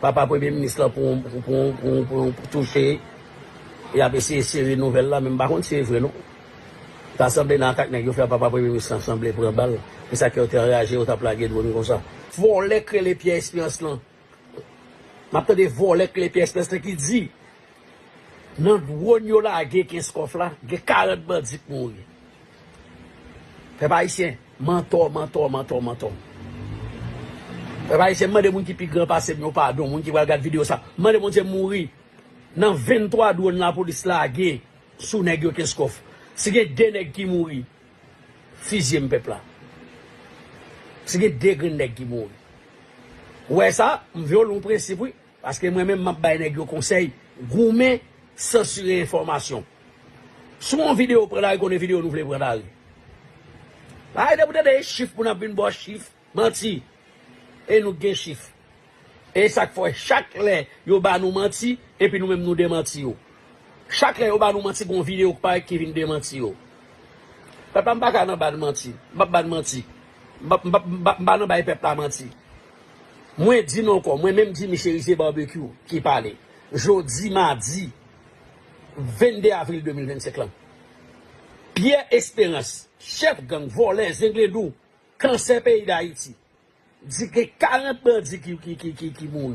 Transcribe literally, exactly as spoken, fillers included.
papa premye minis lan pou, pou, pou, pou, pou, pou touche. Y ap eseye sere nouvèl la, men m pa konn si e vre non. Ta sanble nan atak nèg yo fè a papa premye minis lan sanble pran bal. E sa k fè yo te anraje, yo t ap lage dwòn konsa. Vòlè k rele Pyè Esperans lan. M ap tande vòlè k rele Pyè Esperans lan ki di, nan dwòn yo lage Kenskòf la, gen karant bandi k mouri. Pèp ayisyen, mantò, mantò, mantò, mantò. Pèp ayisyen, m mande moun ki pi gran pase m yo padon, moun ki pral gad videyo sa. M mande Bondye m mouri. Nan venntwa dwòn lapolis lage sou nèg yo Kenskòf. Si gen de nèg ki mouri, fizye m pèp la. Si gen de grenn nèg ki mouri. Ou wè sa, m vyole yon prensip, wi. Paske mwen menm, m ap bay nèg yo konsèy, goumen, sansire enfòmasyon. Si yon videyo pran lari, konnen videyo nou vle pran lari. Arete pou tande chif pou n ap vin ba w chif, manti. E nou k gen chif. E sa k fè chak lè yo ba nou manti, epi nou menm nou demanti yo. Chak lè yo ba nou manti, gon videyo k parèt ki vin demanti yo. Pèp la, m pa ka nan ba n manti. M p ap ba n manti. M p ap, m p ap, m p ap, m pa nan bay pèp la manti. Mwen di nou ankò, mwen menm Jimmy Chérizier Barbecue ki pale. Jodi madi vennde avril de mil vennsenk lan, Pierre Espérance, chèf gang, vòlè, zengledou, kansè peyi Dayiti, di gen karant bandi ki, ki, ki, ki, ki mouri.